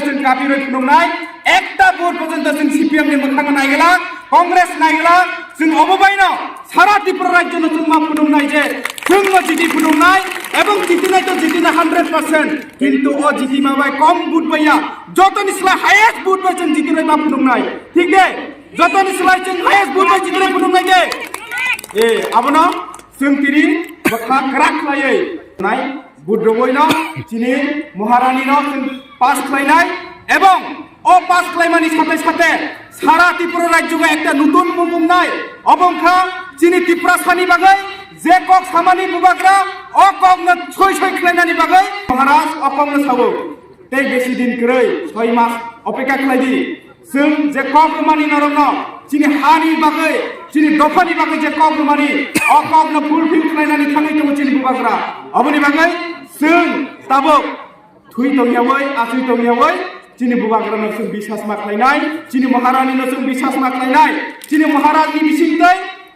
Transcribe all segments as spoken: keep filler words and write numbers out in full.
Chwng kapirwi phunuknai, ekta vote porjonto chwng C P M ni mwkhang naigwlak, Congress naigwlak, chwng obo baino sara Tripura rajyo no chwng ma phunuknai je chwng no jiti phunuknai, ebong jitinai to jitina hundred percent, kintu o jitima bai kom vote bai ya, jotoni slai highest vote bai chwng jitinai ma phunuknai, thik de? Jotoni slai chwng highest vote bai jitinai phunuknai de? E, abono chwng tini bwkha kwrak khlaiwi nai. Budrogoino chini Maharani no chwng pass khlainai, ebong o pass khlaimani sathe sathe sara Tripura rajyogo ekta nutun mung wngnai. Obo wngkha chini Tiprasani bagwi je kok samani bubagra, o kokno soi soi khlainani bagwi Maharaj o kokno sao. Tei besi din kwrwi, soi mas opekha khlai di. Chwng je kok rwmani norokno, chini hani bagwi, chini dophani bagwi je kok rwmani, o kokno fulfill khlainani thangwi tongo chini bubagra. Aboni bagwi chwng tabuk thwi tongyawi, achwi tongyawi, chini bubagrano chwng bisas ma khlainai, chini Maharani no chwng bisas ma khlainai, chini Maharani bisingtwi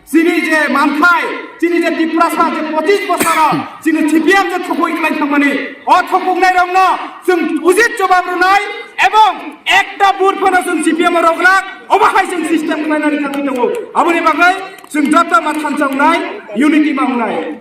chini je manthai, chini je Tiprasa je pochis bosoro, chini C P M je thokoi khlai thangmani, o thokoknai rokno chwng ujit jobab rwnai, ebong ekta vote phano chwng C P M rok lak, obo hai chwng system khlainani thangwi tongo. Aboni bagwi chwng joto ma thansa wngnai, unity ma wngnai.